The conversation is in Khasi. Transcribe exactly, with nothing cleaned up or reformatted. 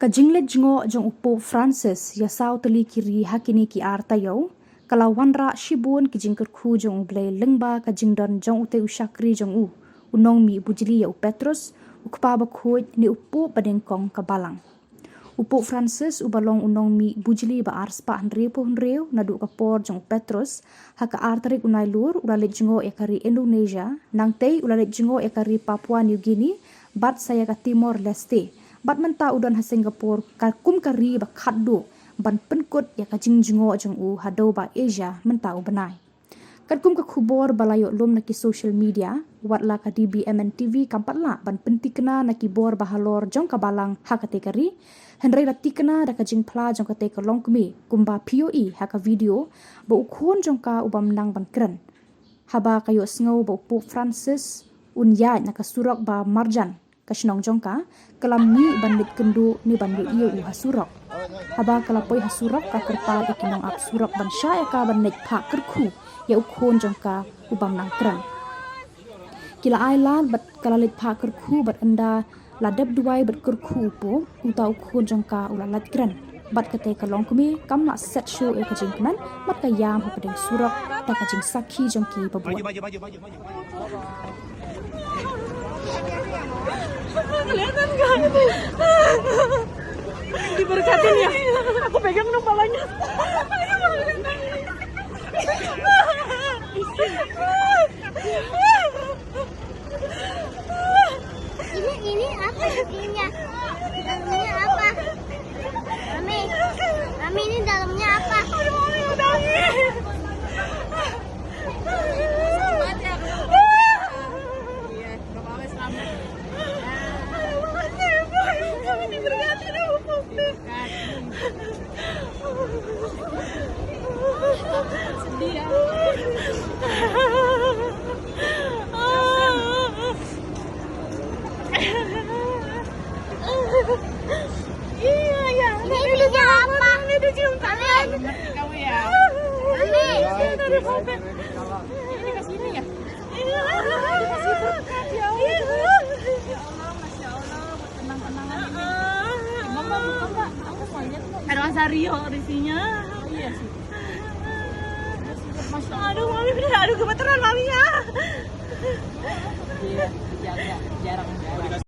Ka jingleit jngoh jong u Pope Francis ïa saw tylli ki ri ha kine ki ar taïew ka la wanrah shibun ki jingkyrkhu jong U Blei lyngba ka jingdon jong utei u shakri jong u, u nongmih bujli ïa u Petrus, u kpa bakhuid ne u Pope ba nyngkong ka Balang. U Pope Francis uba long u nongmih bujli ba ar spah hynriewphew hynriew naduh ka por jong u Petrus, ha ka ar tarik u Nailur u la leit jngoh ïa ka ri Indonesia, nangtei u la leit jngoh ïa ka ri Papua New Guinea, bad sa ïa ka Timor Leste, bad mynta u don ha Singapore ka kum ka ri ba khatduh ban pynkut ïa ka jingjngoh jong u ha dewbah Asia mynta u bnai. Katkum ka khubor ba la ïoh lum na ki social media, wat la ka D B M N T V kam pat lah ban pyntikna na ki bor ba halor jong ka Balang ha katei ka ri, hynrei la tikna da ka jingphla jong katei ka longkmie, kumba phi ïohi ha ka video ba u khun jong ka u bym nang ban kren. Haba ka ïohsngew ba u Pope Francis un ïaid na ka surok ba marjan ka shnong jong ka, ka la mih ban leit kynduh ne ban ïohi ïa u ha surok. Haba ka la poi ha surok ka kyrpad ïa ki nongap surok ban shah ïa ka ban leit phah kyrkhu ïa u khun jong ka u bym nang kren. Ki la ai lad bad ka la leit phah kyrkhu bad ynda la dep duwai bad kyrkhu u Pope, uta u khun jong ka u la lait kren. Bad katei ka longkmie kam lah set shuh ïa ka jingkmen bad ka ïam ha pdeng surok da ka jingsakhi jong ki babun. Kelihatan nggak? Diberkatin ya. Aku pegang dong palanya. Ini, ini apa isinya? Dalamnya apa? Mami, Mami, ini dalamnya apa? Aduh, Mami, udah. Iya, nggak apa-apa, selamat. Aduh, makasih ya, Bu. Mami diberkati dah, Bu. Sedih ya. Iya, iya. Ini isinya apa? Ini dicium tangan. Kamu ya. Ini ke sini ya. Iya. Dikasih berkat ya Allah. Ya Allah, masya Allah, buat kenang-kenangan ini. Mama buka, Mbak. Aku mau lihat, Mbak. Ada Mas Aryo di sini. Oh, iya sih. Aduh, Mami bener, aduh, gemeteran Mami ya. Iya, jarang, jarang.